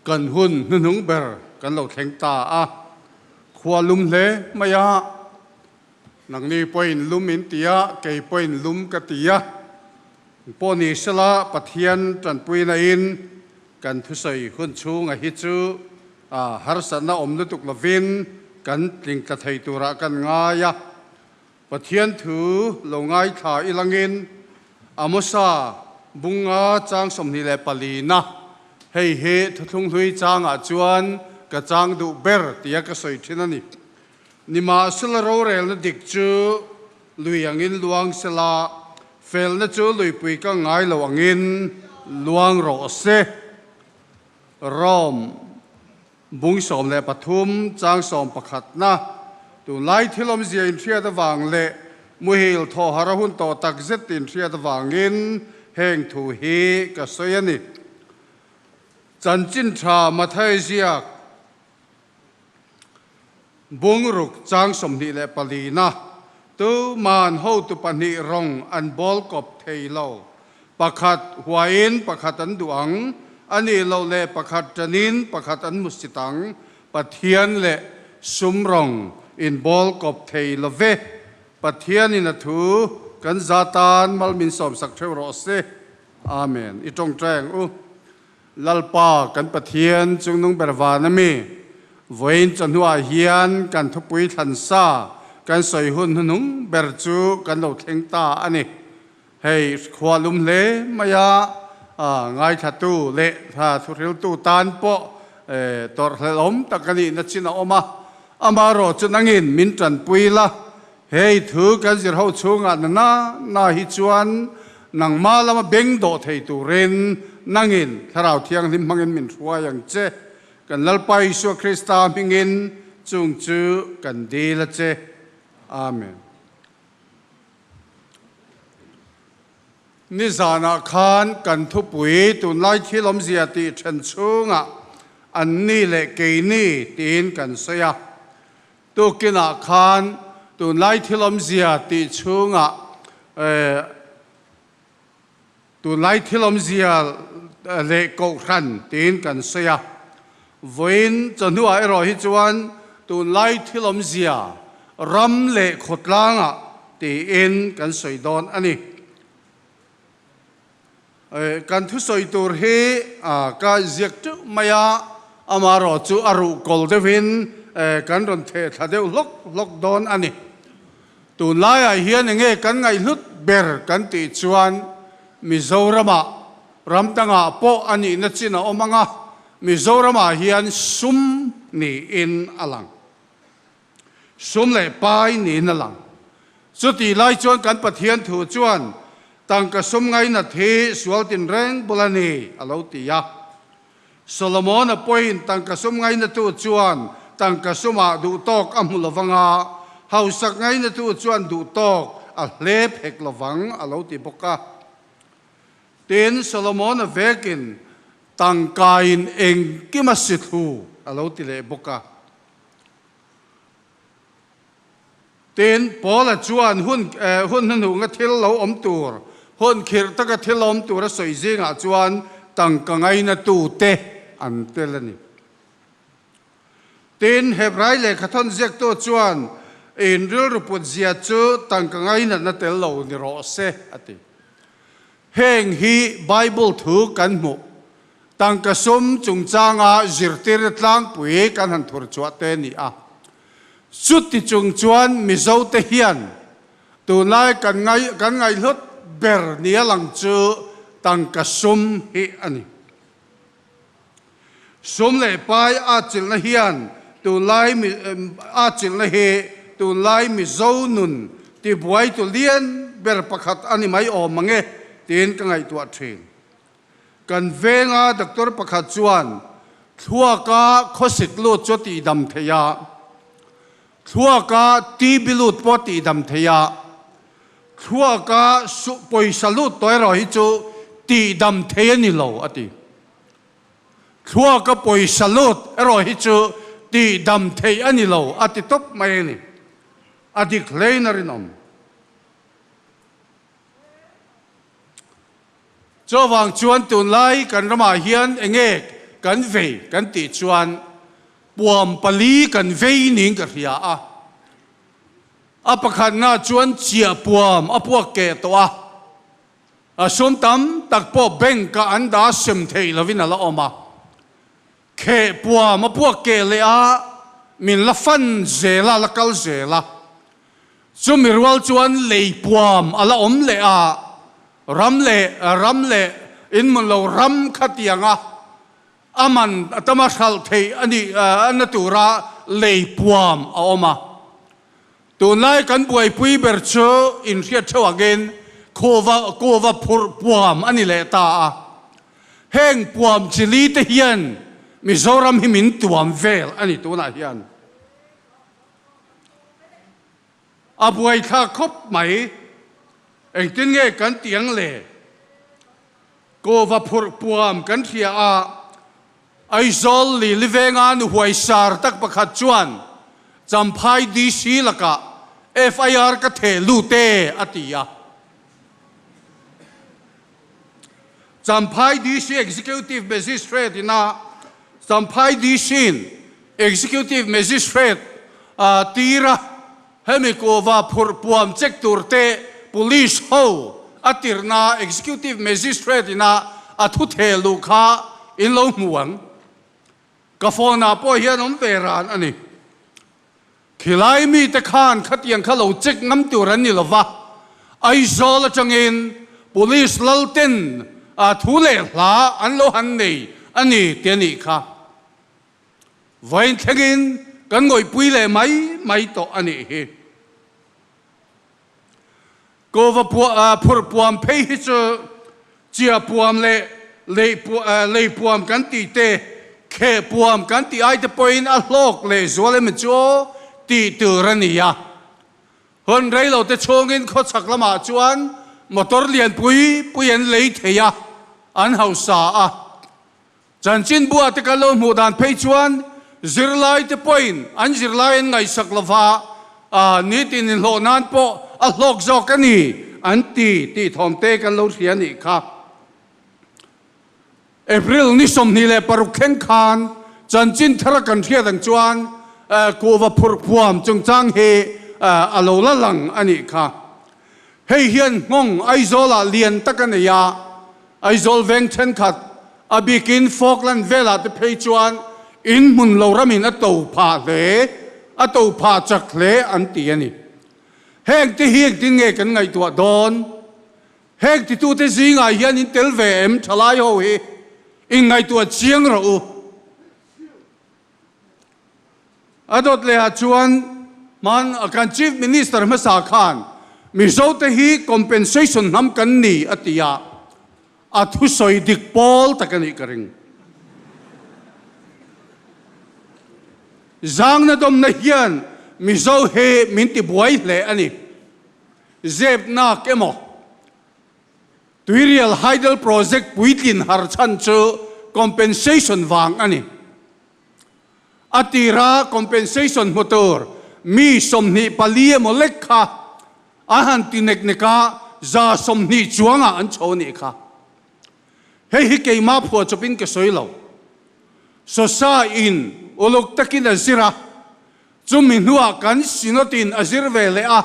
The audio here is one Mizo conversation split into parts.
Kan hun hnuhnung ber kan lo thleng ta a, khua lum hle mai a, nangni pawhin lum in ti a, kei pawhin lum ka ti a, pawh ni sela Pathian tanpuina in kan thusawi hun chhunga hi chu harsatna awm lutuk lovin kan tling tla thei turah kan ngai a. Pathian thu lo ngaithla ilangin Amosa bunga chang 24 na, hei hi thuthlung hlui changah chuan ka chang duh ber tia ka sawi thin a ni. Nimahsela rorelna dik chu lui angin luang sela, felna chu luipui ka ngai lo angin luang rawh se. Rom. Bung 13 chang 11 na, tunlai thil awmzia inhriat avang leh muhil thawhar a hun tawh tak zet inhriat avangin heng thu hi ka sawi a ni. Chanchin tha Mathai ziak bung ruk chang 24 na, tuman hotu pahnih rawng an bawl kawp thei lo. Pakhat huaiin pakhat an duh ang, a nih loh leh pakhat ṭanin pakhat an hmusit ang, Pathian leh sum rawng inbawl kawp thei lo ve. Pathianin a thu kan za tan mal min sawmsak theuh rawh se. Amen. I ṭawngṭai ang u. Lalpa kan Pathian chungnung ber van ami, vawiin chawhnuah hian kan thupui thlansa kan sawi hun hnuhnung ber chu kan lo thleng ta a ni. Hei khua lum hle mai a, ngaithlatu leh thuhriltu tan pawh tawrhhlelhawm tak a nihna chin a awm a. Amaherawh chu nangin min tanpui la, hei thu kan zir ho chhungah na na na hi chuan nangmah lama beng dawh thei turin nangin Thlarau Thianghlim hmangin min hruai ang che. Kan Lalpa Isua Krista hmingin chung chu kan dil a che. Amen. Nizanah khan kan thupui tunlai thil awmzia tih then chhungah an ni leh keini tiin kan sawi a. Tukinah khan tunlai thil awmzia tih chhungah tunlai thil awmzia leh kohhran tiin kan sawi a. Vawiin chawhnuah erawh hi chuan tunlai thil awmzia ram leh khawtlangah tiin kan sawi dawn a ni. Kan thusawi tur hi ka ziak teuh mai a, amaherawh chu a ruhkawl deuhin kan rawn theh thla deuh hlawk hlawk dawn a ni. Tunlaiah hian enge kan ngaihhlut ber kan tih chuan Mizoramah ram dangah pawh a nihna chin a awm ang a, Mizoramah hian sum niin a lang. Sum leh pai niin a lang. Chutih lai chuan kan Pathian thu chuan tangka sum ngainat hi sual tinreng bul a ni a lo ti a. Solomon-a pawhin tangka sum ngainatu chuan tangka sumah duhtawk a hmu lovang a, hausak ngainatu chuan duhtawk a hlep hek lovang a lo ti bawk a. Tin, Solomon-a vekin tangkain engkim a si thlu a lo ti leh bawk a. Tin, Paula chuan hun hun hnuhnunga thil lo awm tur, hun khirh taka thil awm tur a sawi zingah chuan tangka ngainatute an tel a ni. Tin, Hebrai lehkhathawn ziaktu chuan in rilru put zia chu tangka ngainatna tel lo ni rawh se a ti. Heng hi Bible thu kan hmuh tangka sum chungchanga zirtirna tlangpui kan han thur chhuah te a ni a. Chuti chung chuan Mizote hian tunlai kan ngai kan ngaihhlut ber nia lang chu tangka sum hi a ni. Sum leh pai atchilhna hian tunlai atchilhna hi tunlai Mizo nun tibuaitu lian ber pakhat a ni mai awm ang e tiin ka ngaihtuah thin. Kan venga doctor pakhat chuan thluaka khawsik lut chu a tihdam thei a, thluaka TB lut pawh a tihdam thei a, thluaka pawisa lut tawh erawh hi chu tihdam thei a ni lo a ti. Thluaka pawisa lut erawh hi chu tihdam theih a ni lo a ti tawp mai a ni. A dik hlein a rinawm. Chuvang chuan tunlai kan ramah hian enge kan vei kan tih chuan puam pali kan vei niin ka hria a. A pakhatna chuan chiah puam a puak keh tawh a, a sum tam tak pawh bank ah an dah sem theih lovin a la awm a. Kheh puam a puak keh leh a, min la fan zel a, la kal zel a. Chumi rual chuan lei puam a la awm leh a, ram leh ram leh inhmun lo ram khatiang a, a man a tama hralh theih a nih na tura lei puam a awm a. Tunlai kan buaipui ber chu inhriat theuh angin khuva kuva phurh puam a ni leh ta a. Heng puam chili te hian Mizoram hi min tuam vel a ni tunah hian. A buaithlak khawp mai. Engtin nge kan tih ang le? Kawva phurh puam kan hria a, Aizawl Lili venga nu huaisar tak pakhat chuan Champhai DC lakah FIR ka theh lut e a ti a. Champhai DC Executive Magistrate ina Champhai DC-in Executive Magistrate tira hemi kuhva phurh puam check tur te Police ho a tirhna Executive Magistrate ina a thu theh luh kha in lo hmu ang. Ka phone ah pawh hian awm ve ran a ni. Khilai mite khan khatiang kha lo check ngam tur an ni lova, Aizawl atangin Police lalten thu leh hla an lo han nei a ni ti a nih kha. Vawiin thlengin kan ngawihpui leh mai mai tawh a nih hi. Kova phurh puam phei hi chu chia puam leh lei puam kan tih te, kheh puam kan tih ai te pawhin a hlawk leh zual emaw chu aw tih tur a ni a. Hun rei lo te chhungin khawchhak lamah chuan motor lian pui pui an lei thei a, an hausa a. Chanchinbua te kan lo hmuh dan phei chuan zirlai te pawhin an zirlai an ngaihsak lova, nitin inhlawh nan pawh a hlawk zawk a ni an ti tih thawm te kan lo hria nih kha. April ni 26 thleng khan chanchin thara kan hriat ang chuan kuhva phurh phuam chungchang hi a lo la lang a nih kha. Hei hian nghawng Aizawlah lian tak a nei a, Aizawl veng thenkhat, a bikin Falkland velah te phei chuan in hmun lo ramin a to phah hle, a to phah chak hle an ti a ni. Heng te hi engtin nge kan ngaihtuah dawn? Heng titute zingah hian in tel ve em thalai ho hi? Inngaihtuah chiang rawh u. A dawt lehah chuan hman kan Chief Minister hmasa khan Mizote hi compensation hnam kan ni a ti a, a thusawi dik pawl tak a nih ka ring. Zangna dawmna hian Mizo hi min tibuai hle a ni. Zepnak emaw Tuirial Hydel Project puitlin har chhan chu compensation vang a ni. A tira compensation hmu tur mi 24 emaw lek kha a han ti nek nek a, 120 chuangah an chho nih kha. Hei hi keimah phuah chawpin ka sawi lo. Sosa in uluk takin a zir a, chumi hnuah kan Synod in a zir ve leh a,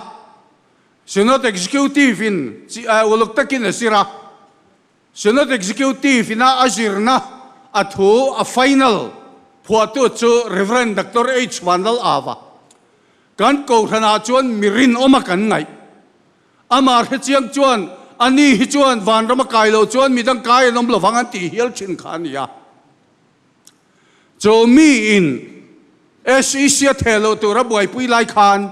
Synod Executive in uluk takin a zir a, Synod Executive ina a zirna a thu a final phuahtu chu Rev. Doctor H. Vanlal Ava. Kan kohhranah chuan mi rinawma kan ngaih. Amah hrechiang chuan ani hi chuan vanram a kai loh chuan midang kai an awm lovang an tih hial thin kha a ni a. Chu mi in SEC a theh loh tur a buaipui lai khan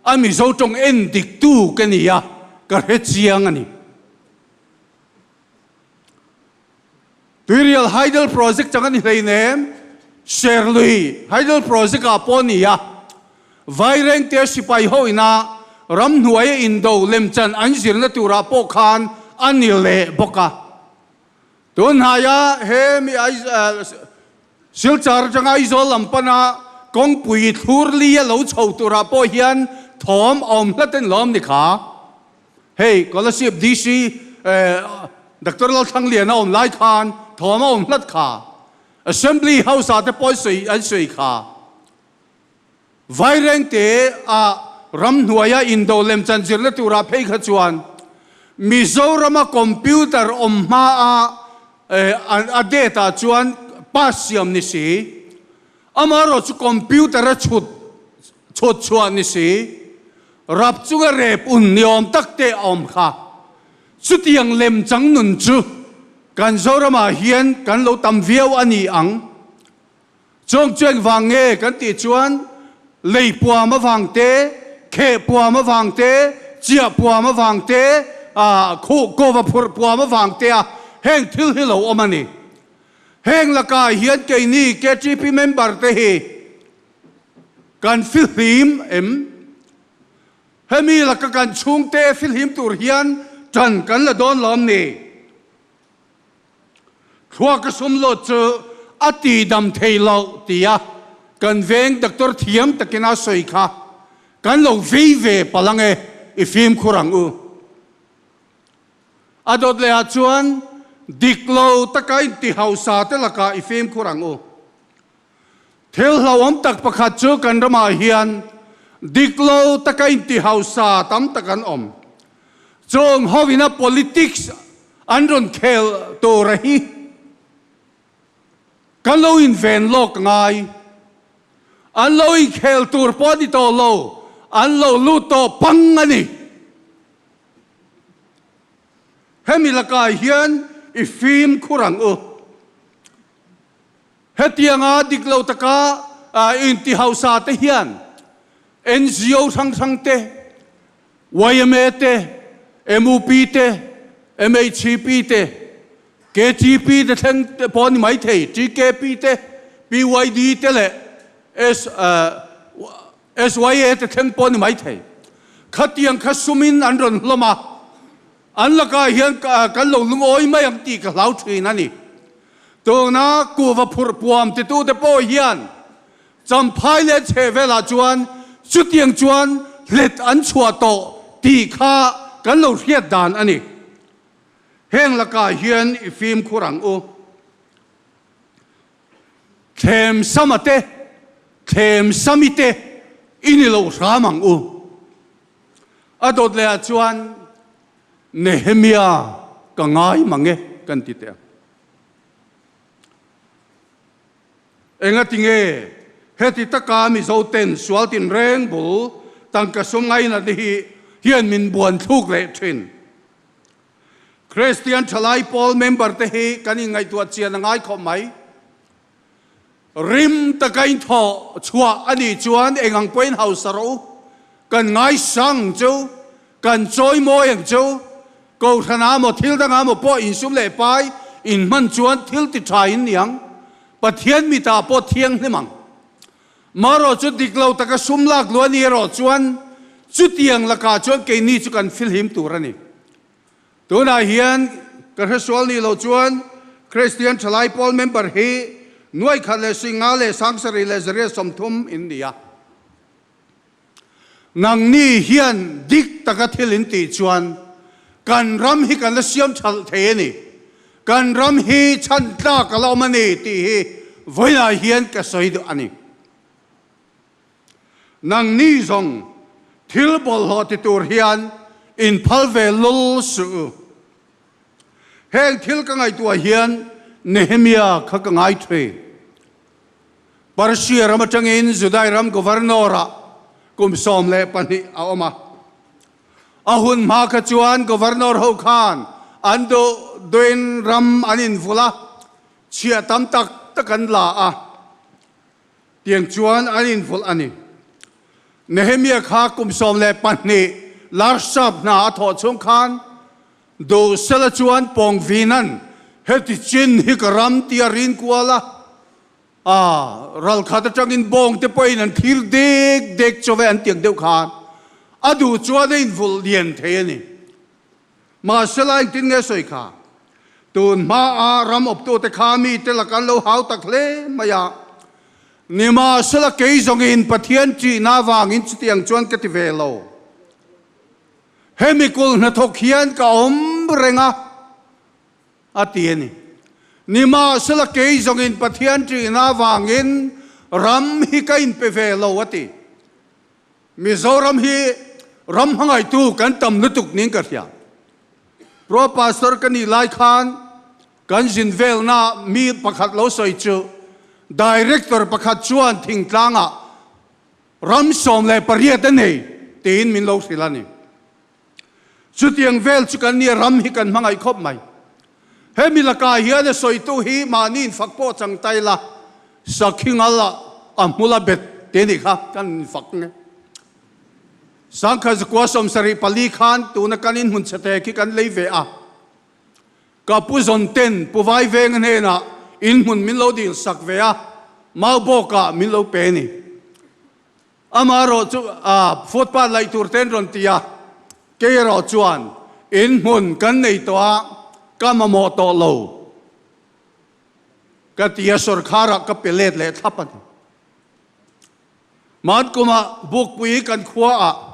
a Mizo tawng en diktu ka ni a, ka hrechiang a ni. Tuirial Hydel Project chang a ni hleinem, Serlui Hydel Project ah pawh a ni a, Vairengte sipai ho ina ramhnuaia indo lemchan an zirna turah pawh khan a ni leh bawk a. Tunhnaia he mi Silchar atanga Aizawl lam pana kawngpui thlur li a lo chho turah pawh hian thawm a awm hlat en lawm ni kha. Hei Kolasib DC Doctor Lalthlangliana awm lai khan thawm a awm hlat kha. Assembly House ah te pawh sawi an sawi kha. Vairengte a ramhnuaia indo lemchan zirna turah phei kha chuan Mizorama computer awm hma a a date ah chuan pass siam ni si, amaherawh chu computer a chhut chhut chhuah ni si, rap chunga rep un ni awm tak te a awm kha. Chutiang lemchang nun chu kan Zoramah hian kan lo tam viau a ni ang. Chawng chu engvang nge kan tih chuan lei puam avang te, kheh puam avang te, chiah puam avang te, khuh kova phurh puam avang te a heng thil hi lo awm a ni. Heng lakah hian keini KTP member te hi kan fihlim em? Hemi laka kan chhungte fihlim tur hian ṭan kan la dawn lawm ni? Thluak a sum lut chu a ti dam thei lo tia kan veng doctor thiam takin a sawi kha kan lo vei ve palh ang e, i fimkhur ang u. A dawt leh ah chuan dik lo taka inti hausa te lakah i fimkhur ang u. Thil hlauhawm tak pakhat chu kan ramah hian dik lo taka inti hausa tam tak an awm. Chung hovina politics an rawn khel tur a hi kan lo inven lawk ngai. An lo inkhel tur pawh a ni tawh lo, an lo lut tawh pang a ni. Hemi lakah hian i fimkhur ang u. Hetianga dik lo taka inti hausa te hian NGO hrang hrang te, yma te, mup te, MHCP te, KTP te thleng te pawh a ni maithei, TKP te, PYD te leh SYA te thleng pawh a ni maithei. Khatiang kha sumin an rawn hlawm a, An lakah hian kan lo lungawi mai ang tih ka hlau thin a ni. Tuna kuhva phurh puam titute pawh hian Champhai leh chheh velah chuan chutiang chuan hlet an chhuah tawh tih kha kan lo hriat dan a ni. Heng lakah hian i fimkhur ang u. Thlem sama te, thlem sami te i ni lo hram ang u. A dawt leh ah chuan Nehemia ka ngai mang e kan ti teh ang. Engati nge heti taka Mizo ten sual tinreng bul tangka sum ngainat hi hian min buan thluk leh thin. Kristian thalai pawl member te hi kan inngaihtuah chian a ngai khawp mai. Rim taka inthawh chhuah a nih chuan eng ang pawhin hausa rawh u, kan ngaisang chu, kan chawimawi ang chu, Kohhranah maw thil dangah maw pawh insum leh pai inhman chuan thil ti tha in ni ang, Pathian mitah pawh thianghlim ang. Marawh chu dik lo taka sum lak luh a ni erawh chuan chutiang lakah chuan keini chu kan filhim tur a ni. Tunah hian ka hresual nih loh chuan Kristian Thalai Pawl member hi nuai khat leh singa leh sangsarih leh zariat 30 in ni a. Nangni hian dik taka thil in tih chuan kan ram hi kan la siam thalh thei a ni. Kan ram hi chhan tlak a la awm a ni tih hi vawiinah hian ka sawi duh a ni. Nangni zawng thil bawlhhlawh ti tur hian inphal ve lul suh u. Heng thil ka ngaihtuah hian Nehemia kha ka ngai thin. Persia ram atangin Judai ram governor-ah kum 12 a awm a. A hun hma kha chuan governor ho khan an duh duhin ram an invulh a, chhiah tam tak tak an la a. Tiang chuan an invulh a ni. Nehemia kha kum 12 Larsap hna a thawh chhung khan Duhsela chuan Pawngvinan heti chin hi ka ram tia rin kual a, a ralkhat atangin bawng te pawhin an thlir dek dek chawve an tiang deuh khan a duh chuan a invulh lian thei a ni. Mahsela engtin nge sawi kha? Tun hmaa ram awptute kha mite laka an lo hau tak hle mai a. Nimahsela kei zawngin Pathian ṭihna avangin chutiang chuan ka ti ve lo. Hemi kul hnathawk hian ka awm reng a, a ti a ni. Nimahsela kei zawngin Pathian ṭihna avangin ram hi ka inpe ve lo a ti. Mizoram hi ram hmangaihtu kan tam lutuk niin ka hria. Pro Pastor ka nih lai khan kan zin velna mi pakhat lo sawi chu Director pakhat chuan thingtlangah ram 18 a nei tiin min lo hrilh a ni. Chutiang vel chu kan nia ram hi kan hmangaih khawp mai. Hemi lakah hian a sawitu hi mahni infak pawh chang ta ila, sakhi ngal ah a hmul a bet te nih kha kan infak nge. Sangkhat zakua 74 khan tuna kan inhmun chhete khi kan lei ve a. Ka pu zawn ten Pu Vaivenga hnenah inhmun min lo dil sak ve a, Maubawkah min lo pe ni. Amaherawh chu footpath laih tur te an rawn ti a, kei erawh chuan in hmun kan nei tawh a, ka mamawh tawh lo ka ti a, sawrkharah ka pe let leh thlap a ni. Hman kumah Bukpui kan khuaah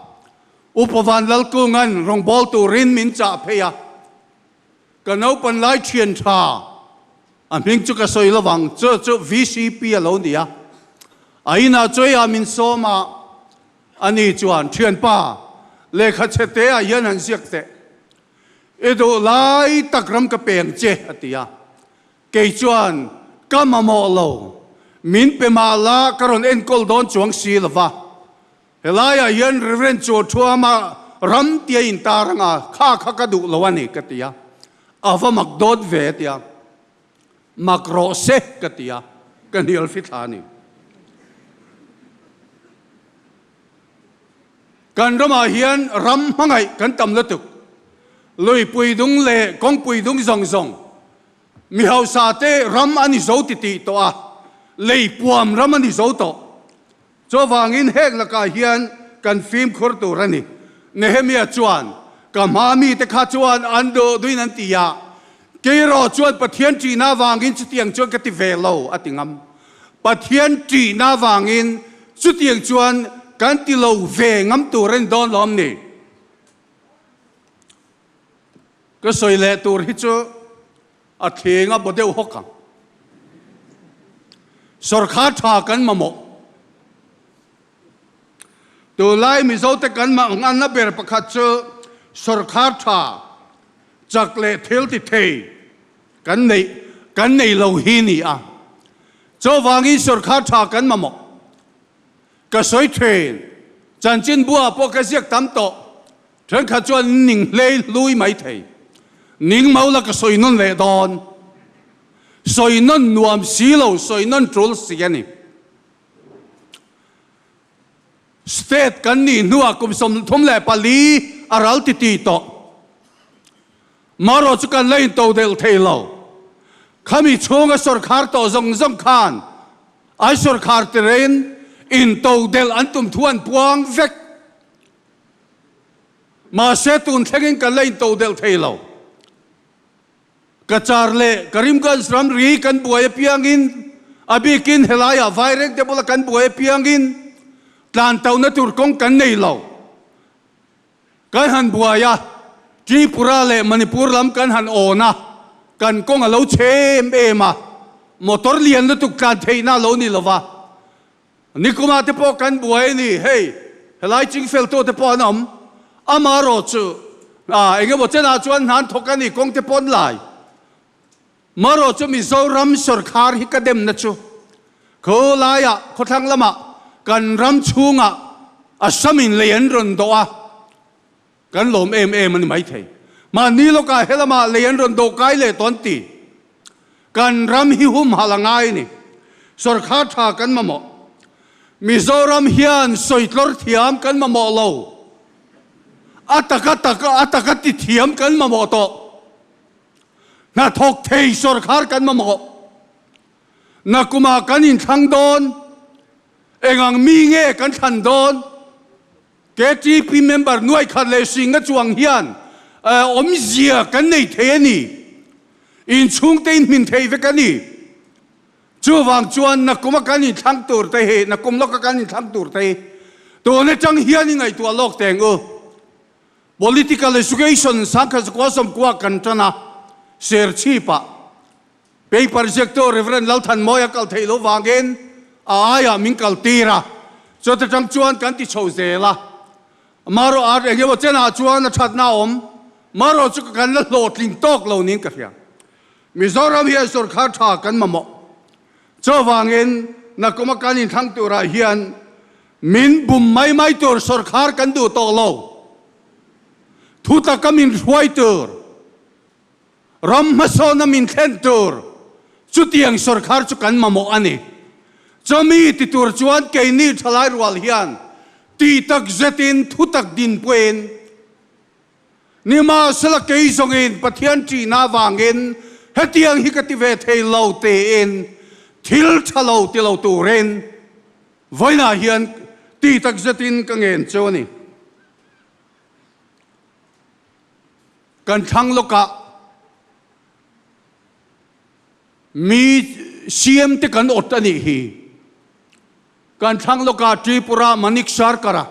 Upa Vanlalkunga'n rawngbâwl turin min chah phei a, ka naupan lai ṭhian ṭha a hming chu ka sawi lo vang, chu chu VCP a lo ni a, a inah chawiah min sawm a, ani chuan ṭhianpa lehkha chhe te ah hian han ziak teh, i duh lai tak ram ka peng che a ti a, kei chuan ka mamawh lo, min pe mah la ka rawn enkawl dawn chuang si lo va. Helaiah hian Reverend Chuathuama ram tia intar anga kha kha ka duh lo a ni ka ti a, a va mak dawt ve a ti a, mak rawh se ka ti a, ka hnial fithla a ni. Kan ramah hian ram hmangaih kan tam lutuk, luipui dung leh kawngpui dung zawng zawng, mi hausa te ram a ni zo titih tawh a, lei puam ram a ni zo tawh. Chuvangin heng lakah hian kan fimkhur tur a ni. Nehemia chuan, Ka hma mite kha chuan an duh duhin an ti a, kei erawh chuan Pathian ṭihna avangin chutiang chuan ka ti ve lo, a ti ngam. Pathian ṭihna avangin chutiang chuan kan ti lo ve ngam tur a ni dawn lawm ni? Ka sawi leh tur hi chu A thleng a baw deuh hawk ang. Sawrkhar tha kan mamawh. Tunlai Mizote kan manganna ber pakhat chu sawrkhar tha, chak leh thil ti thei kan neih kan nei lo hi ni a. Chuvangin sawrkhar tha kan mamawh. Ka sawi thin, chanchinbuah pawh ka ziak tam tawh. Thenkhat chuan ning hlei hlui mai thei. Ning mau la ka sawi nawn leh dawn. Sawi nawn nuam si lo, sawi nawn tul si a ni. State kan nih hnuah kum 34 a ral ti ti tawh. Marawh chu kan la into delh thei lo. Khami chhunga sawrkhar tawh zawng zawng khan an sawrkhar tirein into delh an tum thu an puang vek. Mahse tun thlengin kan la into delh thei lo. Cachar leh Karimganj ramri kan buai apiangin, a bikin helaiah Vairengte bula kan buai apiangin tlan tohna tur kawng kan nei lo. Kan han buai a, Tripura leh Manipur lam kan han awn a, kan kawng a lo chhe em em a, motor lian lutuk tlan theihna a lo ni lo va. Nikuma te pawh kan buai a ni, hei helai chingfeltu te pawh an awm, amarawh chu eng emaw chenah chuan hnan thawk a ni, kawng te pawn lai. Marawh chu Mizoram sawrkhar hi ka demna chu khawlaiah khawthlang lamah kan ram chhungah Assam in lei an rawn dawh a, kan lawm em em a ni maithei. Mahni lawkah helamah lei an rawn dawh kai leh tawh an ti. Kan ram hi humhalh a ngai a ni. Sawrkhar tha kan mamawh. Mizoram hian sawitlawr thiam kan mamawh lo. A taka taka a taka ti thiam kan mamawh tawh. Hnathawk thei sawrkhar kan mamawh. Nakumah kan inthlang dawn. Engang mi nge kan thlan dawn? KTP member nuai khat leh singa chuang hian awmzia kan nei thei a ni. Inchhungte in hmin thei vek a ni. Chuvang chuan nakuma kan inthlang tur te hi, nakum lawka kan inthlang tur te hi tun atang hian i ngaihtuah lawk teng u. Political Education 1990 kan tan a, Serchhip ah. Paper ziaktu Rev. Lalthanmawia kal theih loh vangin a aiah min kal tir a, chuta tang chuan kan ti chho zel a. Marawh a eng emaw chenah chuan a thatna a awm, marawh chu kan la hlawhtling tawk lo niin ka hria. Mizoram hian sorkar tha kan mamawh. Chuvangin nakuma kan inthlang turah hian min bum mai mai tur sorkar kan duh tawh lo. Thutaka min hruai tur. Ram hmasawna min thlen tur chutiang sorkar chu kan mamawh a ni. Chumi ti tur chuan keini thalai rual hian tih tak zetin thutak dinpuiin nimahsela kei zawngin Pathian ṭihna avangin hetiang hi ka ti ve thei lo tiin thil ṭha lo ti lo turin vawiinah hian tih tak zetin ka ngen cheu a ni. Kan thlang lawkah mi CM te kan awt a nih hi. Kan thlang lawkah Tripura Manik Sarkar-a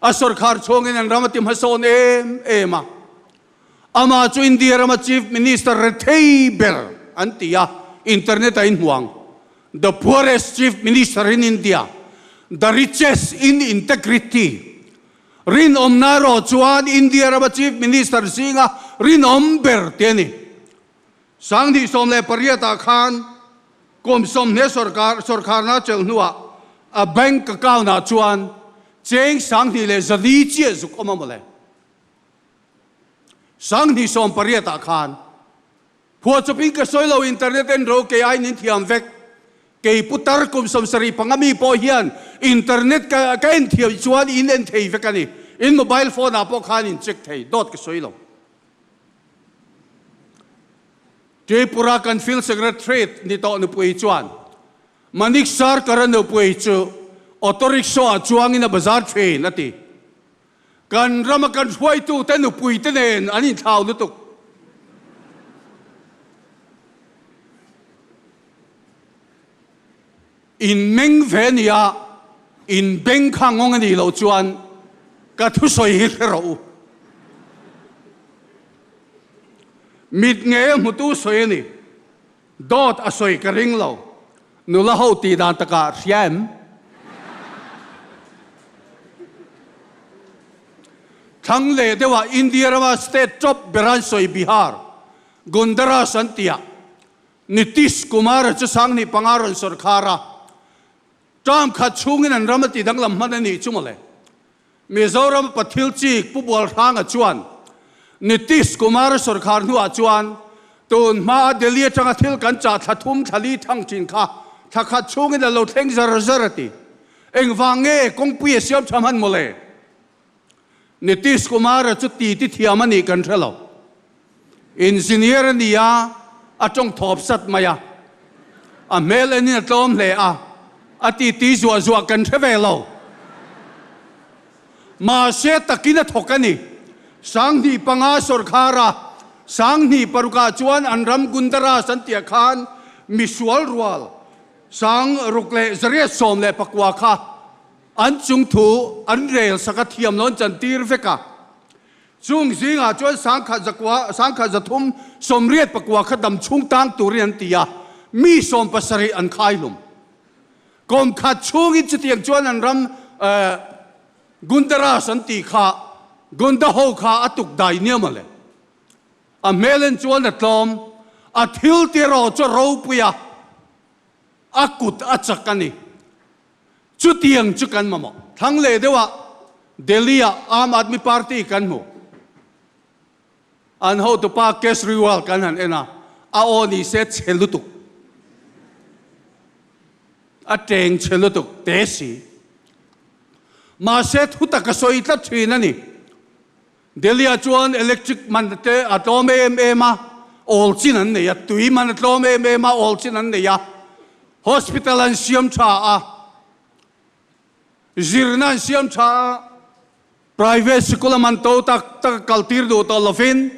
a sorkar chhungin an ram a ti hmasawn em em a. Amah chu India rama Chief Minister rethei ber an ti a, internet a inhmuang. The poorest Chief Minister in India, the richest in integrity. Rinawmna erawh chuan India rama Chief Minister zinga rinawm ber te a ni. 2018 ah khan kum sawmhnih sorkar sorkharna chelh hnuah a bank account ah chuan cheng 2400 chiah zuk awm a mawle. 2018 ah khan Phuahchawpin ka sawi lo, internet en ro kei aiin in thiam vek. Kei putar kum 75 mi pawh hian internet ka ka en thiam chuan in en thei vek a ni. In mobile phone ah pawh khan in check thei, dawt ka sawi lo. Tripura kan field secretary ni tawh nupui chuan Manik Sarkar-a nupui chu auto rickshaw ah chuangin a bazar thin a ti. Kan rama kan hruaitute nupuite nen an inthlau lutuk. In meng ve nia, in beng kha ngawng a nih loh chuan ka thusawi hi hre rawh u. Mit ngei a hmutu sawi a ni. Dawt a sawi ka ring lo. Nula ho tih dan takah hria em? Thlang leh deuhah India rama state top ber an sawi Bihar, Gundaras an tih ah Nitish Kumar-a chu 2005 rawn sawrkhar a, term khat chhungin an ram a tih danglam hman a nih chu mawle. Mizoram Pathil Chik Pu Bualhranga chuan Nitish Kumar sawrkhar hnuah chuan tun hmaa Delhi atanga thil kan chah thla thum thla li thang thin kha thla khat chhungin a lo thleng zar zar a ti. Engvang nge kawngpui a siam tha hman mawle? Nitish Kumar-a chu ti ti thiam a nih kan hre lo. Engineer a ni a, a tawng thawp sat mai a. A hmel enin a tlawm hle a, a titi zuah zuah kan hre ve lo. Mahse takin a thawk a ni. 2005 sawrkhar a, 2006 ah chuan an ram Gundaras an tih ah khan misual rual 6819 kha an chungthu an rel sak a thiam lo an chantir vek a. Chung zingah chuan 1001, 1389 kha dam chhung tang turin an ti a, mi 70 an khai hlum. Kum khat chhungin chutiang chuan an ram Gundaras an tih kha Gunda ho kha a tuk dai nia mawle. A hmel en chuan a tlawm, a thil ti erawh chu a ropui a, a kut a chak a ni. Chutiang chu kan mamawh. Thlang leh deuhah Delhi-ah Aam Aadmi Party kan hmu. An hotupa Kejriwal kan han en a, a aw ni se chhe lutuk. A teng chhe lutuk te si. Mahse thu tak a sawi tlat thin a ni. Delhi-ah chuan electric man te a tlawm em em a, awl chin an nei a, tui man a tlawm em em a, awl chin an nei a, hospital an siam tha a, zirna an siam tha a, private sikula man to tak tak a kaltir duh tawh lovin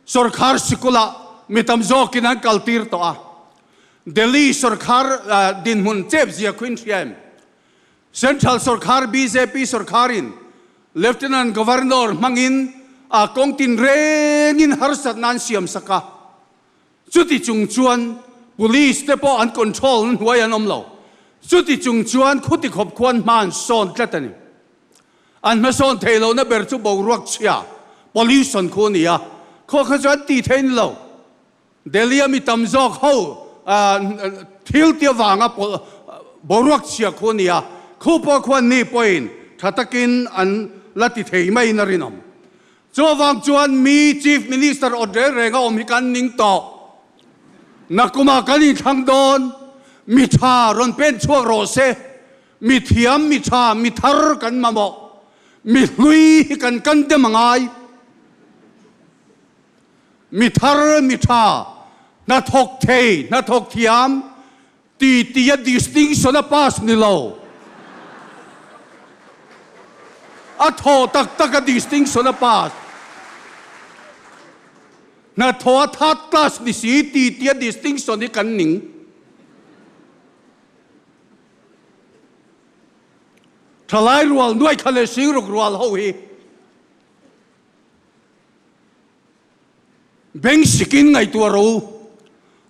sorkar sikulah mi tam zawkin an kaltir tawh a. Delhi sorkar dinhmun chep zia khuin hria em? Central sorkar bjp sorkarin Lieutenant Governor hmangin a kawng tin rengin harsatna an siam sak a. Chuti chung chuan police te pawh an control na hnuai an awm lo. Chuti chung chuan khuti khawp khuan hma an sawn tlat a ni. An hmasawn theih lohna ber chu boruak chhia, pollution, khu a ni a, khaw kha chu an tih theih ni lo. Delhi a mi tam zawk ho thil tia vanga boruak chhia khu a ni a, khu pawh khuan ni pawhin tha takin an la ti thei maiin a rinawm. Chuvang chuan mi Chief Minister awt reng reng a awm hi kan ning tawh. Nakumah kan inthlang dawn, mi tha rawn pen chhuak rawh se, mi thiam, mi tha, mi thar kan mamawh, mi hlui hi kan kan dem a ngai. Mi thar, mi tha, hnathawk thei, hnathawk thiam, Ti tia distinction a pass ni lo. A thaw tak tak a distinction a pass. Hnathawh a third class ni si ti tia distinction hi kan ning. Thalai rual nuai kha leh singruk rual ho hi. Beng sikin ngaihtuah ro.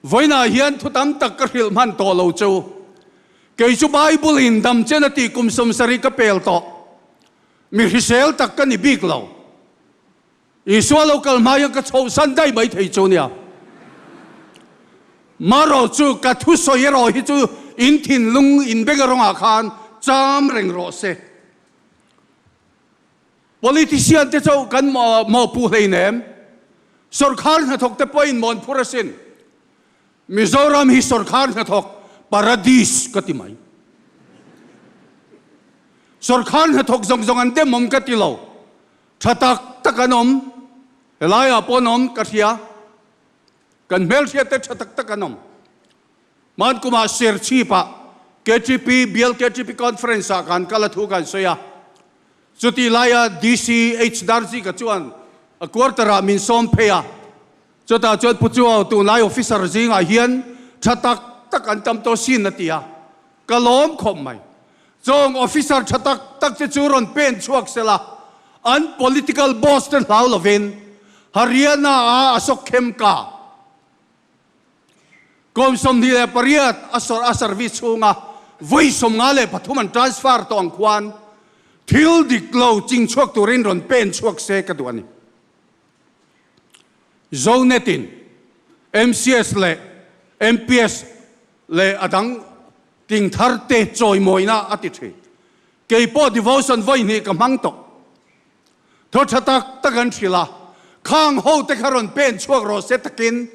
Vawiinah hian thu tam tak ka hrilh hman tawh lo chu. Kei chu Bible in dam chen a tih kum 70 ka pel tawh. Mi hrisel tak ka ni bik lo. Isua lo kal hma hian ka chhohsan daih mai thei chu nia. Marawh chu ka thusawi erawh hi chu in thinlung in beng erawngah khan cham reng rawh se. Politician te chauh kan mawhpuh hleinem. Sorkar hnathawk te pawhin mawn phur asin. Mizoram hi sorkar hnathawk paradis ka ti mai. Sorkar hnathawk zawng zawng an dem awm ka ti lo. Tha tak tak an awm. Helaiah pawh an awm ka hria. Kan hmelhriat te tha tak tak an awm. Hman kumah Serchhip-ah KTP, Bial KTP Conference-ah kan kal a thu kan sawi a. Chutih laia DC H Darzika chuan a quarter-ah min sawm phei a. Chutah chuan Pu Chuau tunlai officer zingah hian tha tak tak an tam tawh sin a ti a. Ka lawm khawp mai. Chawng officer tha tak tak te chu rawn pen chhuak sela, an political boss te hlau lovin Haryana-a Ashok Khemka, Kum 28 a sawrh a service chhunga vawi 53 an transfer tawh ang khuan thil dik lo ching chhuak turin rawn pen chhuak se ka duh a ni. Zonet in MCS leh MPS leh a dang tling thar te chawimawina a ti thin. Kei pawh devotion vawi hnih ka hmang tawh. Thaw tha tak tak an hrilh a, khang ho te kha rawn pen chhuak rawh se takin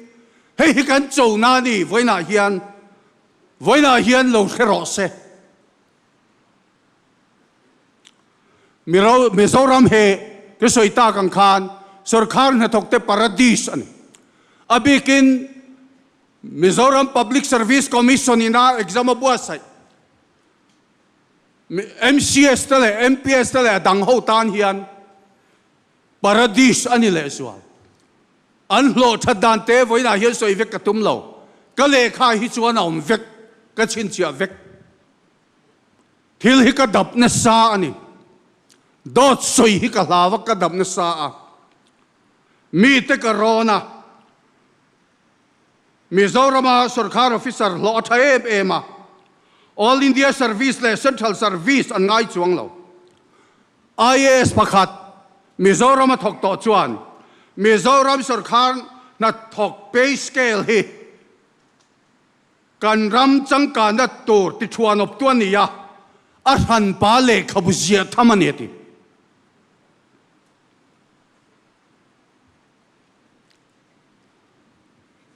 hei hi kan cho na ni vawiinah hian vawiinah hian lo hre rawh se. Mizoram he ka sawi tak ang khan sorkar hnathawk te paradis a ni. A bikin Mizoram Public Service Commission ina exam a buatsaih. MCS te leh MPS te leh a dang ho tan hian paradis a ni lehzual. An hlawh that dan te vawiinah hian sawi vek ka tum lo. Ka lehkha hi chuan a awm vek, ka chhinchhiah vek. Thil hi ka dap nasa a ni. Dawt sawi hi ka hlau a, ka dap nasa a. Mite ka rawn a. Mizorama sorkar officer hlawh a tha em em a, All India Service leh Central Service an ngai chuang lo. IAS pakhat Mizorama thawk tawh chuan Mizoram sorkar hnathawk pay scale hi kan ram changkanna tur tithuanawptu a ni a, a hranpa lehkhabu ziah tham a ni a ti.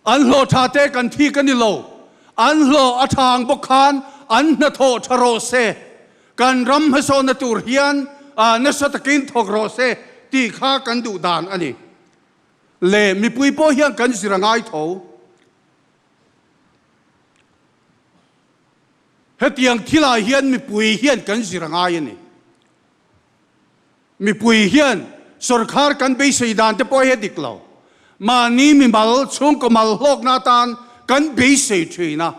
An hlawh tha te kan thi ka ni lo. An hlawh a tha ang bawk khan an hnathawh tha rawh se. Kan ram hmasawnna tur hian nasa takin thawk rawh se tih kha kan duh dan a ni. Le mipui pawh hian kan zir a ngai tho. Hetiang thilah hian mipui hian kan zir a ngai a ni. Mipui hian sorkar kan beisei dan te pawh hi a dik lo. Mahni mimal, chhungkaw mal hlawkna atan kan beisei thin a.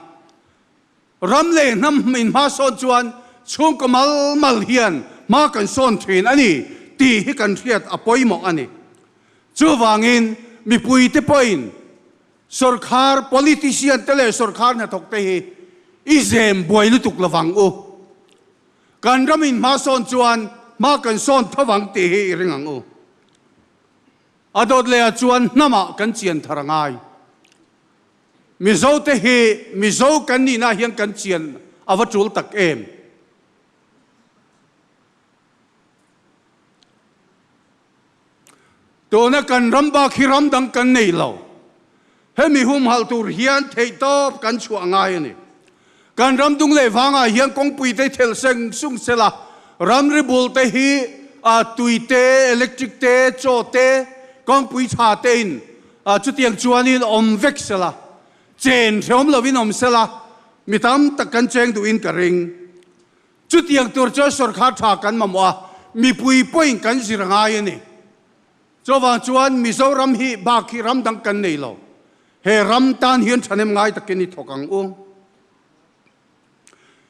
Ram leh hnam in hma sawn chuan chhungkaw mal mal hian hma kan sawn thin a ni tih hi kan hriat a pawimawh a ni. Chuvangin mipui te pawhin. Sorkhar politician te leh sorkhar hnathawk te hi i zem buai lutuk lovang u. Kan ramin hma sawn chuan hma kan sawn tho vang tih hi i ring ang u. A dawt lehah chuan hnamah kan chian thar a ngai. Mizo te hi Mizo kan nihna hian kan chian a va tul tak em? Tuna kan ram bak hi ram dang kan nei lo. Hemi humhalh tur hian theihtawp kan chhuah ngai a ni. Kan ram dung leh vangah hian kawngpui te thelh seng sung sela, ramri bul te hi tui te, electric te, chaw te, kawngpui tha te in chutiang chuanin awm vek sela, chen hrehawm lovin awm sela, mi tam tak kan cheng duhin ka ring. Chutiang tur chuan sawrkhar tha kan mamawh a, mipui pawhin kan zir a ngai a ni. Chuvang chuan Mizoram hi bak hi ram dang kan nei lo. He ram tan hian thahnem ngai takin i thawk ang u.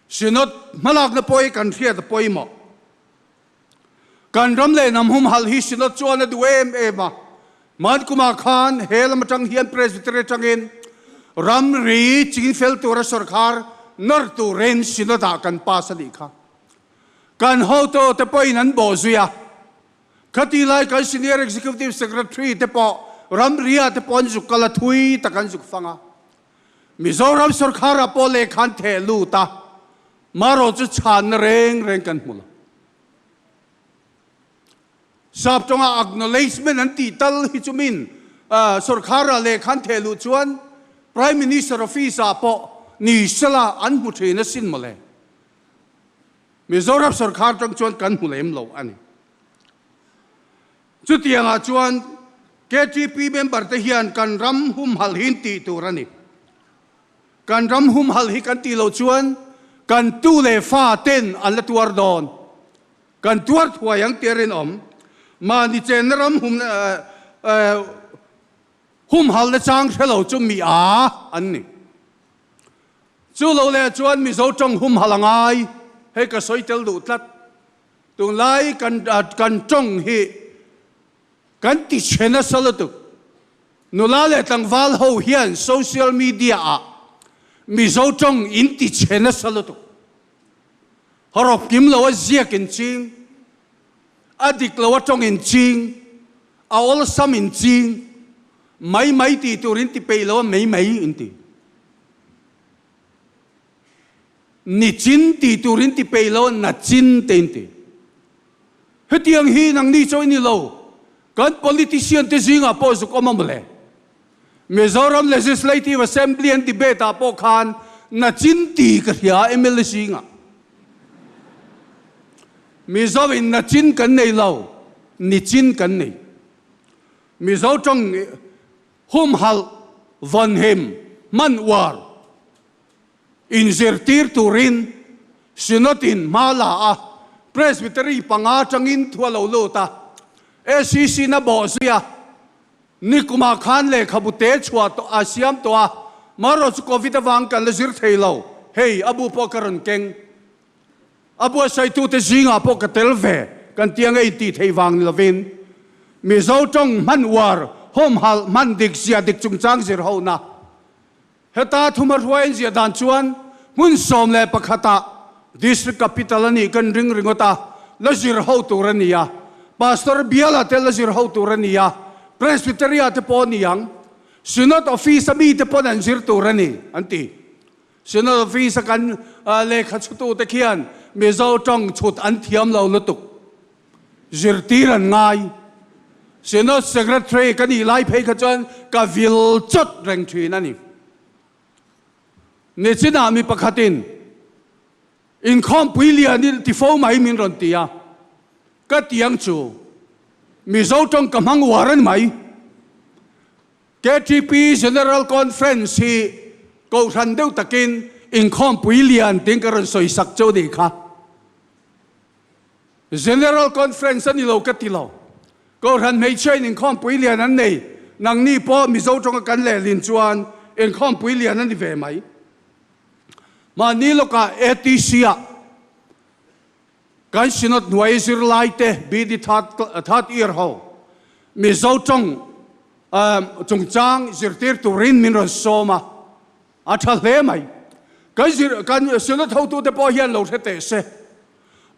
Synod hmalakna pawh hi kan hriat a pawimawh. Kan ram leh hnam humhalh hi Synod chuan a duh em em a. Hmankumah khan he lam atang hian Presbytery atangin ramri chingfel tura sawrkhar nawr turin Synod ah kan pass a nih kha. Kan hotu te pawhin an bawh zui a. Khati lai kan Senior Executive Secretary te pawh ramri ah te pawh an zuk kal a thui tak an zuk fang a. Mizoram sawrkhar ah pawh lehkha an theh lut a. Marawh chu chhanna reng reng kan hmu lo. Sap tawnga acknowledgement an tih tal hi chu min sawrkhara lehkha an theh luh chuan Prime Minister office ah pawh ni sela an hmu thin asin mawle. Mizoram sawrkhar tang chuan kan hmu lem lo a ni. Chutiangah chuan KTP member te hian kan ram humhalh hi an tih tur a ni. Kan ram humhalh hi kan tih loh chuan kan tu leh fa ten an la tuar dawn. Kan tuar thuai ang tih a rinawm. Mahni chenna ram humhalhna chang hre lo chu mi a an ni. Chu lo leh chuan Mizo tawng humhalh a ngai. Hei ka sawi tel duh tlat. Tunlai kan tawng hi Kan ti chhe nasa lutuk. Nula leh tlangval ho hian social media ah Mizo tawng in ti chhe nasa lutuk. Hawrawp kim lo a ziak in ching, a dik lo a tawng in ching, a awlsam in ching, mai mai tih tur in ti peih lo a mei mei in ti. Nichin tih tur in ti peih lo a nachin te in ti. Hetiang hi nangni chaw i ni lo, kan politician te zingah pawh zuk awm a mawle. Mizoram Legislative Assembly an debate ah pawh khan nachin ti ka hria mla zingah. Mizo in nachin kan nei lo, nichin kan nei. Mizo tawng humhalh, vawnhim, hman uar. Inzirtir turin Synod-in hma la a, Presbytery panga atangin thu a lo lut a, SEC-na bawh zui a, nikumah khan lehkhabu te chhuah tawh a siam tawh a, marawh chu Covid avang kan la zir thei lo, hei a bu pawh ka rawn keng. A buatsaitute zingah pawh ka tel ve, kan tia ngei tih theih vang ni lovin Mizo tawng hman uar, hawmhalh hman dik zia dik chungchang zir hona. Heta thuma hruai an ziah dan chuan hmun 11 ah District Capital a nih kan ring ringawt a, la zir ho tur a ni a, Pastor biala te la zir ho tur a ni a, Presbytery ah te pawh a ni ang, Synod Office a mi te pawn an zir tur a ni an ti. Synod Office a kan lehkha chhutu te khian Mizo tawng chhut an thiam lo lutuk. Zirtir an ngai. Synod Secretary ka nih lai phei kha chuan ka vil chawt reng thin a ni. Nichinah mi pakhatin inkhawmpui lian i ti fo mai min rawn ti a, ka ti ang chu Mizo tawng ka hmang uar a ni mai. KTP General Conference hi kohhran deuh takin inkhawmpui lian tiin ka rawn sawi sak cheu nih kha. General Conference a ni lo ka ti lo. Kohhran hmeichhia in inkhawmpui lian an nei, nangni pawh Mizo tawnga kan lehlin chuan inkhawmpui lian a ni ve mai. Mahni lawkah ATC ah kan Synod hnuai zirlaite BD third year ho Mizo tawng. Chungchang zirtir turin min rawn sawm a, a tha hle mai. Kan zir kan Synod hotute pawh hian lo hre teh se.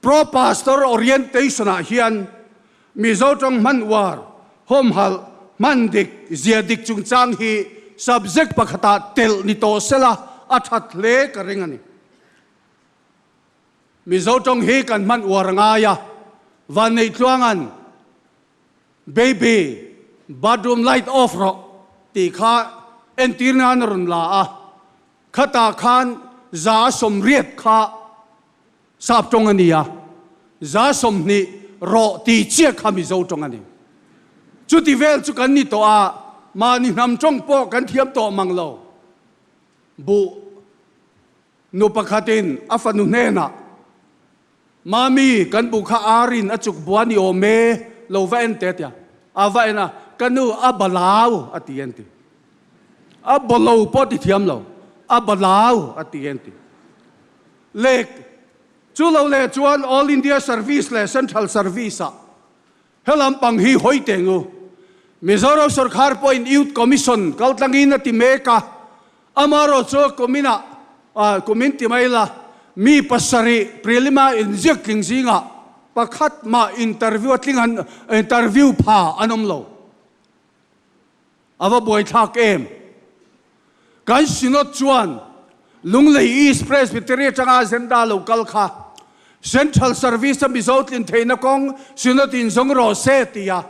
Pro Pastor Orientation ah hian Mizo tawng hman uar, hawmhalh, hman dik, zia dik chungchang hi subject pakhatah telh ni tawh sela a that hle ka ring a ni. Mizo tawng hi kan hman uar a ngai a, Vanneitluangan Baby, bathroom light off rawh tih kha entir nan a rawn la a, khatah khan 180 kha sap tawng a ni a, 20 rawh tih chiah kha Mizo tawng a ni. Chuti vel chu kan ni tawh a, mahni hnam tawng pawh kan thiam tawh mang lo. Buh nu pakhatin a fanu hnenah Mami, kan bu kha arin a chuk bua ni awm e, lo va en teh a ti a. A va en a, ka nu a balau a ti en ti. A bawlo pawh a ti thiam lo, a balau a ti en ti. Lek, chu lo leh chuan All India Service leh Central Service ah helam pang hi hawi teh ngu. Mizoram sorkar pawhin Youth Commission kaltlangin a ti mek a, Amarawh chu kuminah, kumin ti mai la, mi pasarih prelima inziak tling zingah pakhat mah interview a tling an, interview pha an awm lo. A va buaithlak em? Kan Synod chuan Lunglei East Presbytery atanga agenda lo kal kha Central Service a Mizo tlin theihna kawng Synod in zawng rawh se tia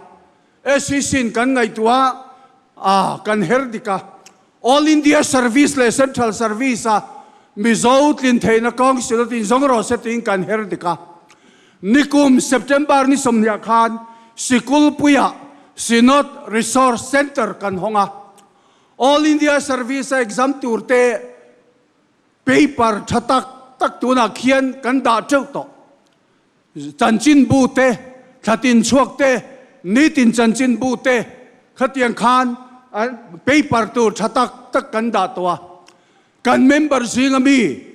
SEC in kan ngaihtuah a, kan her dik a. All India Service leh Central Service a Mizo tlin theihna kawng Synod in zawng rawh se tiin kan her dik a. Nikum September ni 20 khan Sikulpuiah Synod Resource Centre kan hawng a. All India Service a exam tur te paper tha tak tak tunah khian kan dah teuh tawh. Chanchinbu te, thlatin chhuak te, nitin chanchinbu te khatiang khan paper tur tha tak tak kan dah tawh a. Kan member zinga mi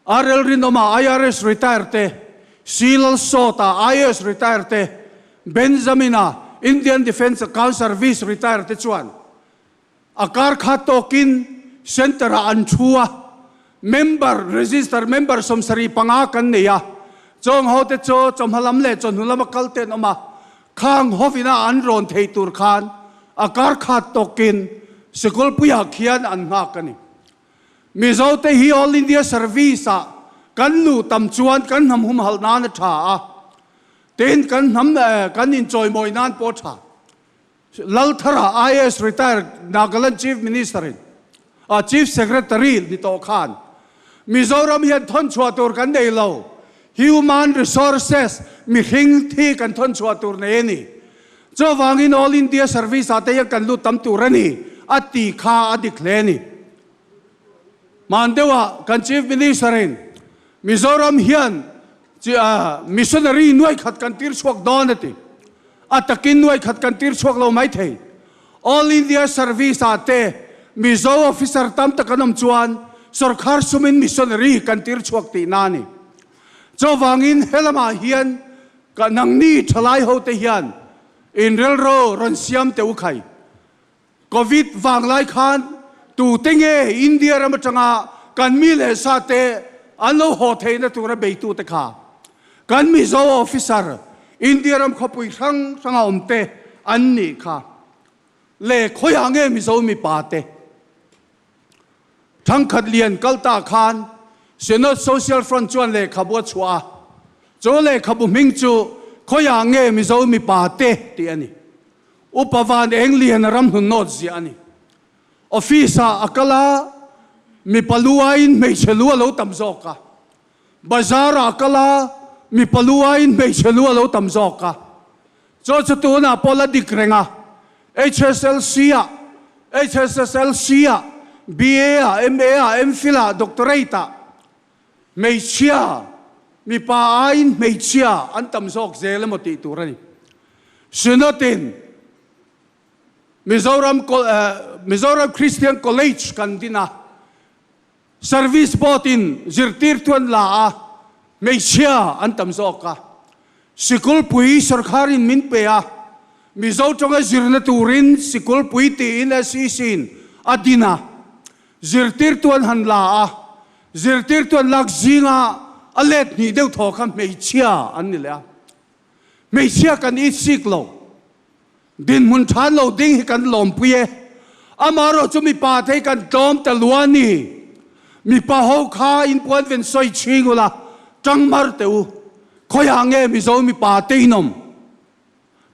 RL Rinawma IRS retire te, C Lalsawta IAS retire te, Benjamina Indian Defence Account Service retire te chuan A kar kha tawkin Centre ah an thu a, member, register member 75 kan nei a, chawng ho te chu chawhma lam leh chawhnu lama kal te an awm a, khang hovina an rawn thei tur khan a kar kha tawkin Sikulpuiah khian an nghak a ni. Mizo te hi All India Service ah kan luh tam chuan kan hnam humhalh nan a tha a, tin kan hnam kan inchawimawi nan pawh a tha. Lalthara IAS retired Nagaland Chief Minister in a Chief Secretary ni tawh khan Mizoram hian thawn chhuah tur kan nei lo, Human Resources mihring thi kan thawn chhuah tur nei a ni. Chuvangin All India Service ah te hian kan lut tam tur a ni a ti kha a dik hle a ni. Hman deuhah kan Chief Minister in Mizoram hian Missionary nuai khat kan tir chhuak dawn a ti. A takin nuai khat kan tir chhuak lo mai thei. All India Service ah te Mizo officer tam tak an awm chuan sorkar sumin missionary kan tir chhuak tihna a ni. Chuvangin helamah hian ka nangni thalai ho te hian inrelro rawn siam teh u khai. Covid vang lai khan tute nge India ram atanga kan mi leh sa te an lo haw theihna tura beitute kha kan Mizo officer India ram khawpui hrang hranga awm te an nih kha le khawiah nge Mizo mipa te Thangkhat lian kal ta khan Synod Social Front chuan lehkhabu a chhuah a, chu lehkhabu hming chu khawiah nge Mizo mipa te tih a ni. Upa Van Eng Lian a ram hnun nawt ziah a ni. Office ah a kal a, mipa lu aiin hmeichhe lu a lo tam zawk a. Bazar ah a kal a, mipa lu aiin hmeichhe lu a lo tam zawk a. Chu chu tunah pawh la dik reng a, HSLC ah, HSSLC ah, BA ah, MA ah, MPhil ah, Doctorate ah hmeichhia, mipa aiin hmeichhia an tam zawk zel emaw tih tur a ni. Synod-in Mizoram Mizoram Christian College kan din a, Service Board-in zirtirtu an la a, hmeichhia an tam zawk a. Sikulpui sorkharin min pe a, Mizo tawnga zirna turin sikulpui tiin SEC-in a din a, zirtirtu an han la a, zirtirtu an lak zinga a let hnih deuh thaw kha hmeichhia an ni leh a. Hmeichhia kan itsik lo. Dinhmun than lo ding hi kan lawmpui e. Amaherawh chu mipa te hi kan tlawm ta lua ni. Mipa ho kha in puan ven sawi chhing ula, tang mar teh u. Khawiah nge Mizo mipa te in awm?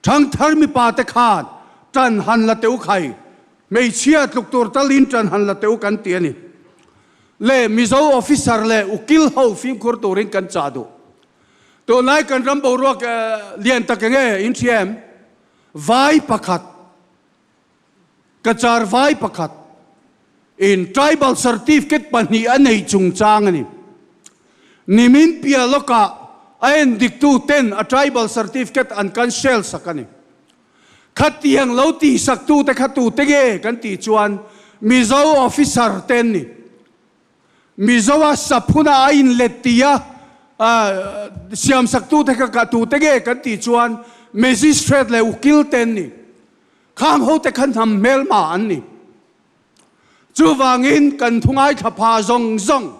Thangthar mipa te khan tan han la teh u khai. Hmeichhia tluk tur talin tan han la teh u kan ti a ni. Le Mizo officer leh ukil ho fimkhur turin kan chah duh. Tunlai kan ram boruak lian tak enge in hria em? Vai pakhat, Cachar vai pakhat in tribal certificate pahnih a nei chungchang a ni. Nimin piah lawkah a endiktu ten a tribal certificate an cancel sak a ni. Khatiang lo tihsaktute kha tute nge kan tih chuan Mizo officer te an ni. Mizoa saphuna a inlet tia siamsaktute kha ka tute nge kan tih chuan Magistrate leh ukil te an ni. Khang hote kha hnam hmelma an ni. Chuvangin kan thu ngaithla pha zawng zawng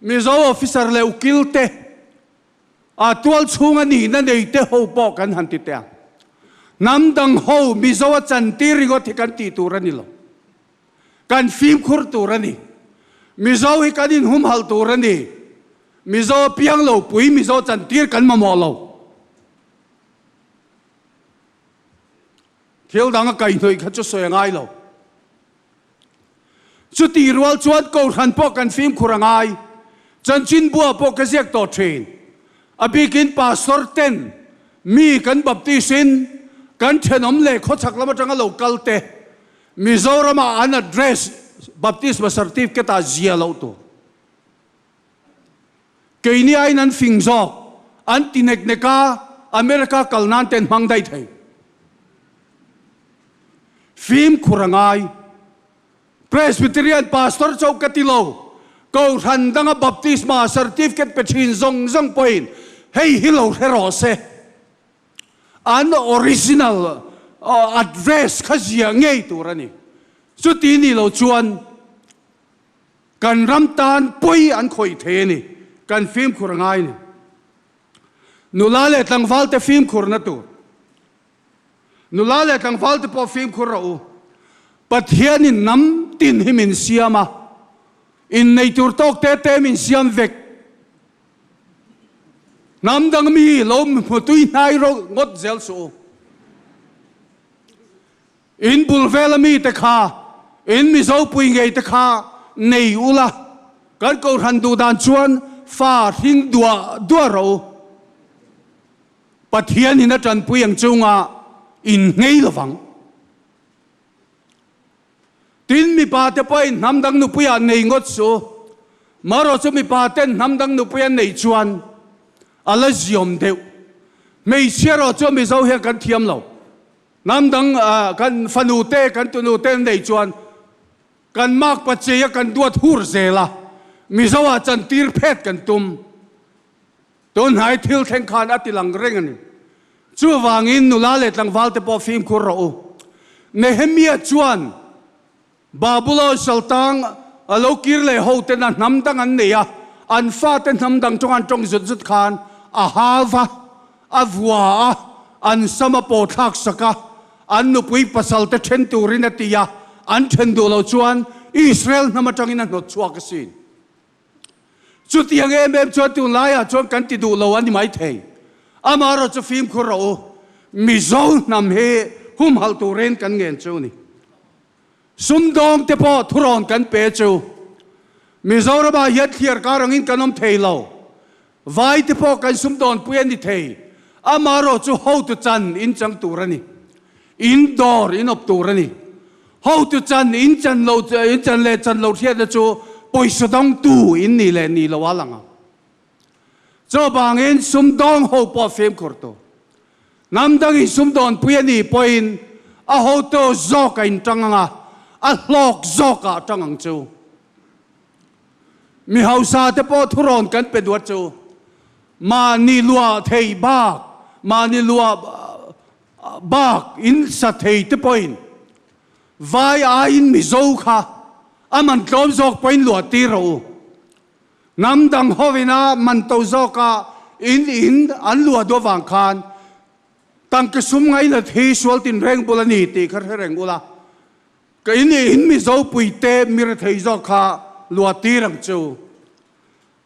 Mizo officer leh ukil te a tual chhunga nihna nei te ho pawh kan han ti teh ang. Hnam dang ho Mizoa chantir ringawt hi kan tih tur a ni lo. Kan fimkhur tur a ni. Mizo hi kan inhumhalh tur a ni. Mizo a piang lo pui Mizo chantir kan mamawh lo. Thil dang a kaihhnawih kha chu sawi a ngai lo. Chutih rual chuan Kohhran pawh kan fimkhur a ngai. Chanchinbua pawh ka ziak tawh thin. A bikin Pastor ten mi kan baptist in kan thenawm leh khawchhak lam atanga lo kal te Mizoram-ah an address baptisma certificate-ah zia loh tur. Keini aiin an fing zawk, an ti nek nek a, America kal nan te an hmang daih thei. Fimkhur a ngai. Presbyterian pastor chauh ka ti lo, Kohhran danga baptisma certificate pe thin zawng zawng pawhin hei hi lo hre rawh se. An original address kha ziah ngei tur a ni. Chuti ni lo chuan kan ram tan pawi an khawih thei a ni. Kan fimkhur a ngai a ni. Nula leh tlangval te fimkhurna tur. Nula leh tlangval te pawh fimkhur rawh u. Pathianin hnam tin hi min siam a, innei tur tawk te te min siam vek. Hnam dang mi lo hmu tui hnai rawh ngawt zel suh u. In bul vela mi te kha, in Mizo pui ngei te kha nei ula, kan Kohhran duh dan chuan fa hring duah duah rawh u. Pathian in a tanpui ang chunga in nghei lovang. Tin, mipa te pawhin hnam dang nupuiah nei ngawt suh. Marawh chu mipa ten hnam dang nupui an neih chuan a la ziawm deuh. Hmeichhia erawh chu Mizo hian kan thiam lo. Hnam dang kan fanu te, kan tunu te an neih chuan kan makpa chei a kan duat hur zel a, Mizo ah chantir phet kan tum. Tunhnai thil thleng khan a ti lang reng a ni. Chuvangin nula leh tlangval te pawh fimkhur rawh u. Nehemia chuan Babulon saltang a lo kir leh ho tena hnam dang an nei a, an fate hnam dang tawng an tawng zut zut khan a hau va, a vua a, an sam a paw thlak sak a, an nupui pasal te then turin a ti a, an then duh lo chuan Israel hnam atangin a hnawt chhuak asin. Chutiang em em chuan tunlaiah chuan kan ti duh lo a ni maithei. Amaherawh chu fimkhur rawh u, Mizo hnam hi humhalh turin kan ngen chu ni. Sumdawng te pawh thurawn kan pe chu. Mizoramah hian thliar kar angin kan awm thei lo. Vai te pawh kan sumdawnpui a ni thei. Amaherawh chu hotu chan in chang tur a ni. In dawr in awp tur a ni. Hotu chan in chan lo in chan leh chan lo hriatna chu pawisa dawngtu in nih leh nih lo a lang ang. Chuvangin sumdawng ho pawh fimkhur tur. Hnam dangin sumdawnpui a nih pawhin a hotu zawk a intang ang a, a hlawk zawkah a tang ang chu. Mi hausa te pawh thurawn kan pe duat chu mahni luah thei bak, mahni luah bak in sa thei te pawhin vai aiin Mizo kha a man tlawm zawk pawhin luah tir rawh u. Hnam dang hovina man to zawka in in an luah duh avang khan tangka sum ngainat hi sual tinreng bul a ni tih kha hre reng ula. Ka in in Mizo puite mi rethei zawk kha luah tir ang chu.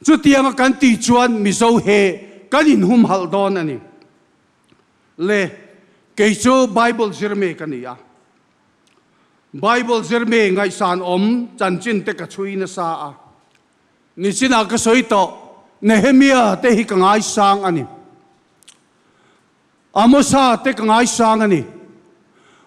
Chutianga kan tih chuan Mizo he kan inhumhalh dawn a ni. Le, kei chu Bible zirmi ka ni a. Bible zirmi ngaihsan awm chanchin te ka chhui nasa a. Nichinah ka sawi tawh, Nehemia te hi ka ngaisang a ni. Amosa te ka ngaisang a ni.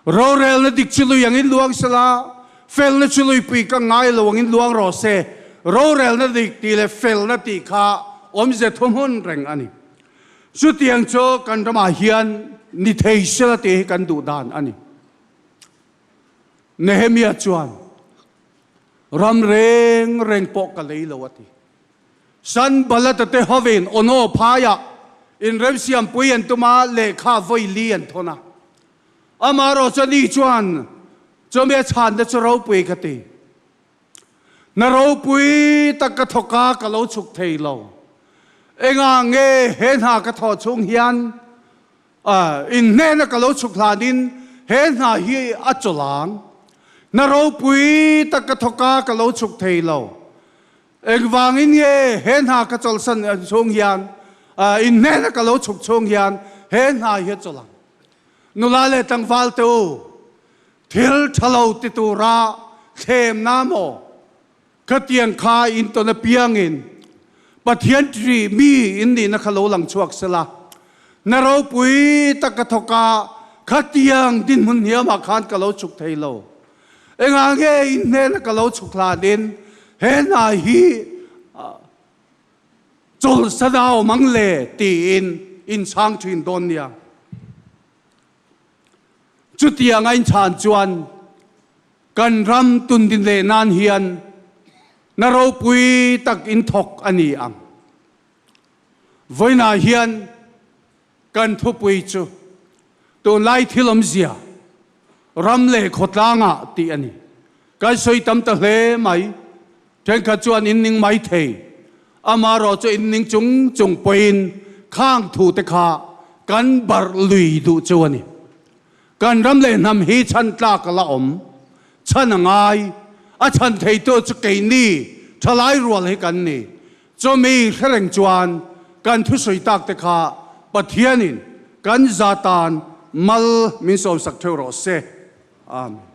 Rorelna dik chu lui angin luang sela, felna chu luipui ka ngai lo angin luang rawh se. Rorelna dik tih leh felna tih kha awmze thuhmun reng a ni. Chutiang chu kan ramah hian ni thei sela tih hi kan duh dan a ni. Nehemia chuan, Ram reng reng pawh ka lei lo a ti. Sanbalata te hovin Ono phaiah inremsiampui an tum a, lehkha vawi li an thawn a. Amaherawh chu ani chuan chumi a chhanna chu ropui ka ti. Hna ropui tak ka thawk a, ka lo chhuk thei lo. Engah nge he hna ka thawh chhung hian inhnehna ka lo chhuk hlanin he hna hi a chawlh ang? Hna ropui tak ka thawk a, ka lo chhuk thei lo. Engvangin nge he hna ka chawlhsan chhung hian inhnehna ka lo chhuk chhung hian he hna hi a chawlh ang? Nula leh tlangval te u, thil tha lo ti tura thlemna maw? Khatiang kha in tawn apiangin Pathian ṭih mi in nihna kha lo lang chhuak sela, na ropui tak ka thawk a, khatiang dinhmun hniamah khan ka lo chhuk thei lo. Engah nge in hnena ka lo chhuk hlanin he hna hi chawlhsan a awm ang le tiin in chhang ṭhin dawn nia. Chutiang a inchhan chuan kan ram tundin leh nan hian na ropui tak in thawk a ni ang. Vawiinah hian Kan thupui chu tunlai thil awmzia ram leh khawtlangah tih a ni. Kan sawi tam ta hle mai. Thenkhat chuan in ning mai thei. Amaherawh chu in ning chung chung pawhin khang thu te kha kan barh lui duh chu a ni. Kan ram leh hnam hi chhan tlak a la awm. Chhan a ngai. A chhan theitu chu keini thalai rual hi kan ni. Chumi hre reng chuan kan thusawi tak te kha Pathianin kan za tan mal min sawmsak theuh rawh se. Amen.